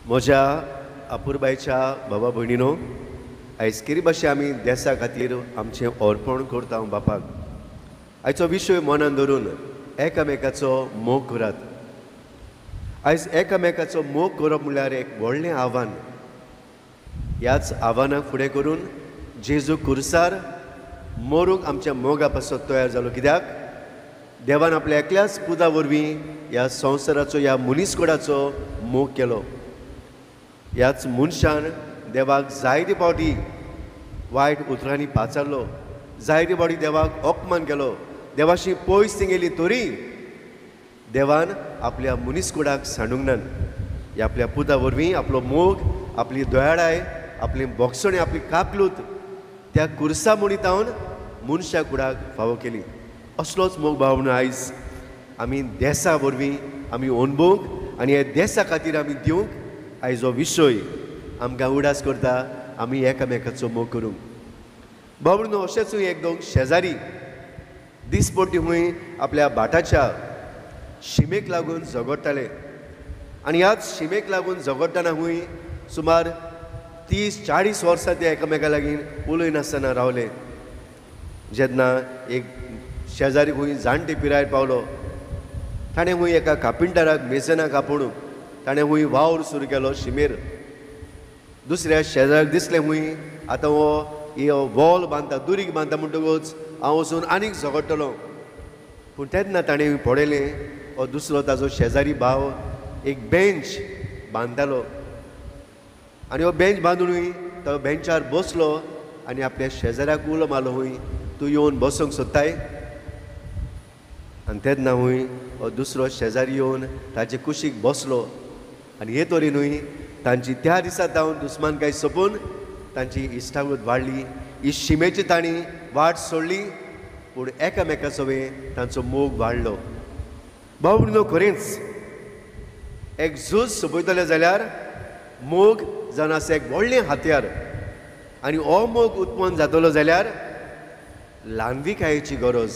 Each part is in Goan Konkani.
म्हज्या अपुरबायच्या बाबा भयणीनो, आयज केरी भाशे आमी देसा खातीर आमचें अर्पण करता बापाक. आयचो विशय मनान धरून एकामेकाचो मोग करात. आयज एकामेकाचो मोग करप म्हणल्यार एक व्हडलें आव्हान. ह्याच आव्हानाक फुडें करून जेजू कुर्सार मरूंक आमच्या मोगा पासत तयार जालो. कित्याक देवान आपल्या एकल्याच पुता वरवीं ह्या संवसाराचो, ह्या मनीसकुडाचो मोग केलो. ह्याच मनशान देवाक जायते फावटी वायट उतरांनी पाचारलो, जायते फावटी देवाक अपमान केलो, देवाशी पयस गेली, तरी देवान आपल्या मनीसकुडाक सांडूंक ना. ह्या आपल्या पुता वरवीं आपलो मोग, आपली दयाळाय, आपली बोगसणी, आपली काकलूत त्या कुर्सा म्हणीत मनशा कुडाक फावो केली. असलोच मोग भाव आयज आमी देसा वरवीं आमी अणभवूंक आनी ह्या देसा खातीर आमी दिवंक आयज हो विशय आमकां उडास करता आमी एकामेकाचो मोग करूंक. भाव अशेंच एक दोन शेजारी दिसपट्टी हुंय आपल्या भाटाच्या शिमेक लागून झगडटाले आनी ह्याच शिमेक लागून झगडटना हुंय सुमार 30-40 वर्सां ते एकामेका लागीं उलयनासतना रावले. जेन्ना एक शेजारी खूंय जाणटे पिरायेर पावलो, ताणें खूंय एका कापिंटराक मेजनाक आपोवन ताणें खूंय वावर सुरू केलो शिमेर. दुसऱ्या शेजाऱ्याक दिसलें खूंय आतां हो वॉल बांदता, दुरीग बांदता म्हणटकूच हांव वचून आनीक झगडटलो. पूण तेन्ना ताणें पळयलें हो दुसरो ताजो शेजारी भाव एक बेंच बांदतालो आनी हो बेंच बांदूनय तो बेंचार बसलो आनी आपल्या शेजाऱ्याक उलो मारलो, हूंय तूं येवन बसूंक सोदताय? आनी तेन्ना हूंय हो दुसरो शेजारी येवन ताजे कुशीक बसलो आनी हे तरेनूय तांची त्या दिसा जावन दुस्मानकाय सोंपून तांची इश्टागत वाडली. ही शिमेची तांणी वाट सोडली, पूण एकामेका सवें तांचो मोग वाडलो. भाव भयणीनो, खरेंच एक झूज सोंपयतले जाल्यार मोग जावन आसा एक व्हडलें हत्यार आनी हो मोग उत्पन्न जातलो जाल्यार ल्हानविकायेची गरज.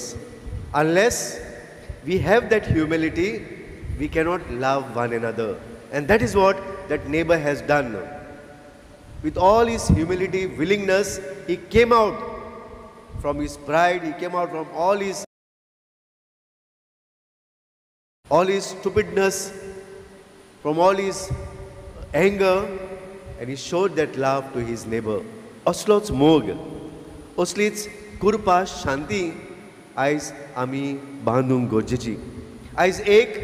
Unless we have that humility we cannot love one another, and that is what that neighbour has done. With all his humility, willingness, he came out from his pride, he came out from all his stupidness, from all his anger, and he showed that love to his neighbor. असलोच मोग, असलीच कृपा, शांती आयज आमी बांदूंक गरजेची. आयज एक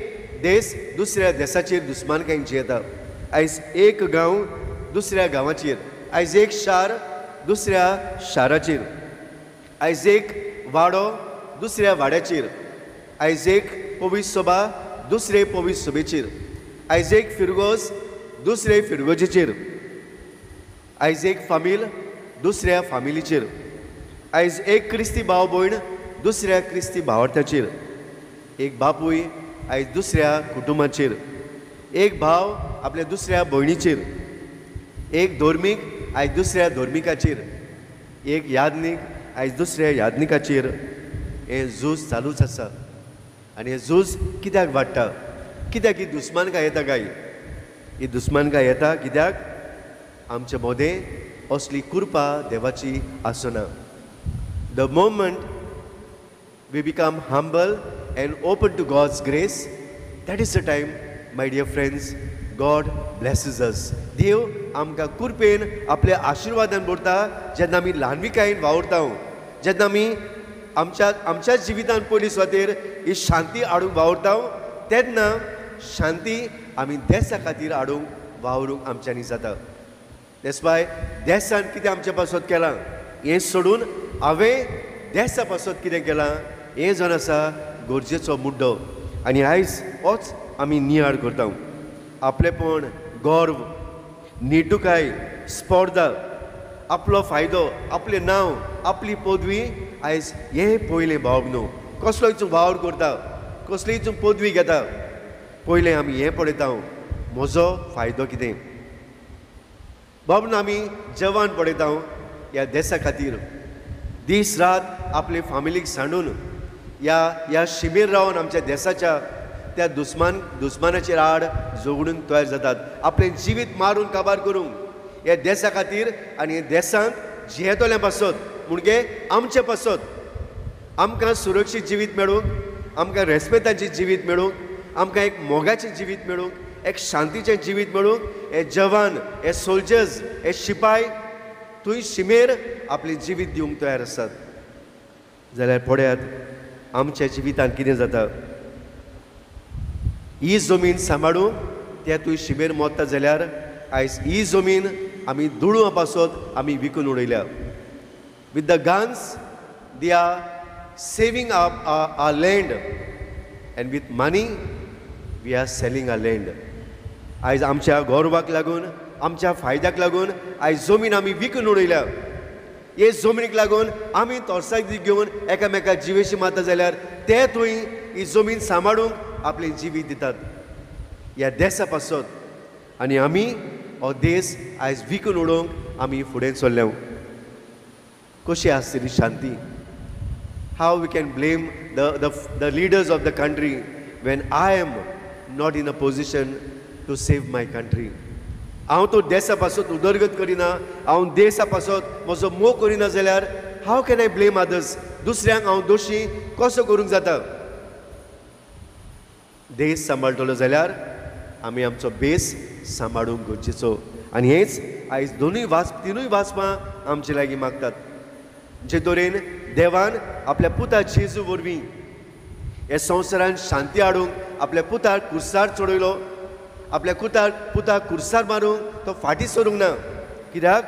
देश दुसऱ्या देशाचेर दुस्मानकायेन येता, आयज एक गांव दुसऱ्या गांवाचेर, आयज एक शार दुसऱ्या शाराचेर, आयज एक वाडो दुसऱ्या वाड्याचेर, आयज एक पवित्र सभा दुसरे पवित्र सभेचेर, आयज एक फिरगोज दुसरे फिरगोजेचेर, आयज एक फामील दुसऱ्या फामिलीचेर, आयज एक क्रिस्ती भाव भयण दुसऱ्या क्रिस्ती भावार्थाचेर, एक बापूय आयज दुसऱ्या कुटुंबाचेर, एक भाव आपल्या दुसऱ्या भयणीचेर, एक धर्मीक आयज दुसऱ्या धर्मिकाचेर, एक याज्ञीक आयज दुसऱ्या याज्ञिकाचेर. हें झूज चालूच आसा आनी हें झूज कित्याक वाडटा? कित्याक ही दुस्मानकाय येता काय? ही दुस्मानकाय येता कित्याक आमचे मदें असली कृपा देवाची आसना. The moment we become humble and open to God's grace, that is the time, my dear friends, God blesses us. देव आमकां कृपेन आपल्या आशिर्वादान भरता. जेन्ना आमी ल्हानविकायेन वावुरता, जेन्ना आमी आमच्या आमच्या जिवितान पयली सुवातेर ही शांती हाडूंक वावुरता, तेन्ना शांती आमी देसा खातीर हाडूंक वावरूंक आमच्यांनी जाता. That's why देसान कितें आमच्या पासत केलां हें सोडून हांवें देसा पासत कितें केलां हें जावन आसा गरजेचो मुद्दो. आनी आयज होच आमी नियाळ करता. आपलेपण, गर्व, निटुकाय, स्पर्धा, आपलो फायदो, आपलें नांव, आपली पदवी आयज हें पयलें भाव न्हू. कसलोय तूं वावर करता, कसलीय तूं पदवी घेता, पयलें आमी हें पळयता म्हजो फायदो कितें. बाब आमी जवान पळयता ह्या देसा खातीर दीस रात आपले फामिलीक सांडून ह्या ह्या शिमेर रावन आमच्या देसाच्या त्या दुस्मानाचेर आड झगडूंक तयार जातात, आपलें जिवीत मारून काबार करूंक ह्या देसा खातीर आनी देसांत जियेतल्या पासत, म्हणजे आमचे पासत, आमकां सुरक्षीत जिवीत मेळूंक, आमकां रेस्पेताचें जिवीत मेळूंक, आमकां एक मोगाचें जिवीत मेळूंक, एक शांतीचें जिवीत मेळूंक, हे जवान, हे सोल्जर्स, हे शिपाय थंय शिमेर आपलें जिवीत दिवंक तयार आसात. जाल्यार पळयात आमच्या जिवितांत कितें जाता. ही जमीन सांबाळूंक त्या थंय शिमेर मोत्ता जाल्यार आयज ही जमीन आमी दुडवां पासत आमी विकून उडयल्या. With the guns they are saving our land and with money we are selling our land. आयज आमच्या गौरवाक लागून, आमच्या फायद्याक लागून आयज जमीन आमी विकून उडयल्या. हे जमनीक लागून आमी तोरसाक घेवन एकामेका जिवेशी मारता जाल्यार ते थंय ही जमीन सांबाळूंक आपलें जिवीत दितात ह्या देसा पासत. आनी आमी हो देस आयज विकून उडोवंक आमी फुडें चल्ल्या. कशी आसतली शांती? How we can blame the leaders of the country when I am not in a position to save my country? हांव तो देसा पासत उदरगत करिना, हांव देसा पासत म्हजो मोग करिना जाल्यार how can I blame others? दुसऱ्यांक हांव दोशी कसो करूंक जाता? देश सांबाळटलो जाल्यार आमी आमचो बेस सांबाळूंक गरजेचो. आनी हेंच आयज तिनूय वाचपां आमचे लागीं मागतात. जे तरेन देवान आपल्या पुता जेजू वरवीं ह्या संवसारान शांती हाडूंक आपल्या पुताक कुर्सार चडयलो, आपल्या पुताक कुर्सार मारूंक तो फाटीं सरूंक ना. कित्याक?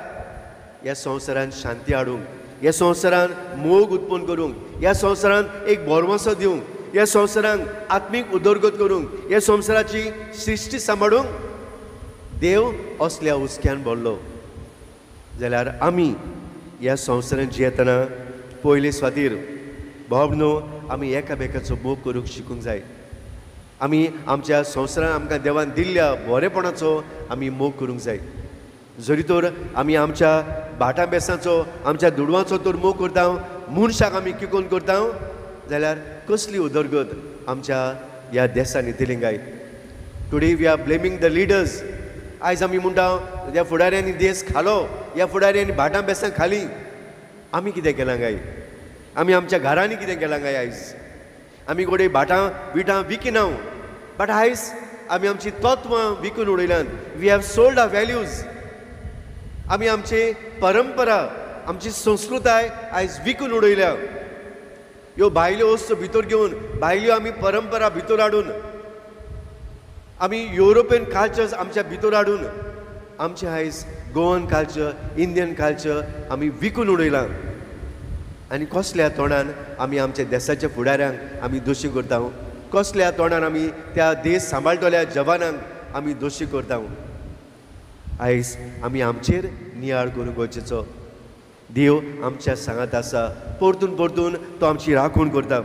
ह्या संवसारान शांती हाडूंक, ह्या संवसारान मोग उत्पन्न करूंक, ह्या संवसारान एक भरवंसो दिवंक, ह्या संवसारान आत्मीक उदरगत करूंक, ह्या संवसाराची सृश्टी सांबाळूंक देव असल्या हुस्क्यान भरलो. जाल्यार आमी ह्या संवसारान जियेतना पयले स्वातीर भाव न्हू आमी एकामेकाचो मोग करूंक शिकूंक जाय. आमी आमच्या संवसारान आमकां देवान दिल्ल्या बरेपणाचो आमी मोग करूंक जाय. जरी तर आमी आमच्या भाटां बेसांचो, आमच्या दुडवांचो तर मोग करता, मनशाक आमी किकोन करता, जाल्यार कसली उदरगत आमच्या ह्या देसान येतली काय? Today we are blaming the leaders. आयज आमी म्हणटा ह्या फुडाऱ्यांनी देश खालो, ह्या फुडाऱ्यांनी भाटां बेसां खाली. आमी कितें केलां काय? आमी आमच्या घरांनी कितें केलां काय? आयज आमी गोडे भाटां बिटां विकिना, बट आयज आमी आमची तत्वां विकून उडयल्यात. We have sold our values. आमी आमची परंपरा, आमची संस्कृताय आयज विकून उडयल्या. ह्यो भायल्यो वस्तू भितर घेवन, भायल्यो आमी परंपरा भितर हाडून, आमी युरोपियन कल्चर्स आमच्या भितर हाडून आमचें आयज गोवन कल्चर, इंडियन कल्चर आमी विकून उडयलां. आनी कसल्या तोंडान आमी आमच्या देसाच्या फुडाऱ्यांक आमी दोशी करता? कसल्या तोंडान आमी त्या देश सांबाळटल्या जवानांक आमी दोशी करता? आयज आमी आमचेर नियाळ करूंक गरजेचो. देव आमच्या सांगात आसा, परतून परतून तो आमची राखण करता.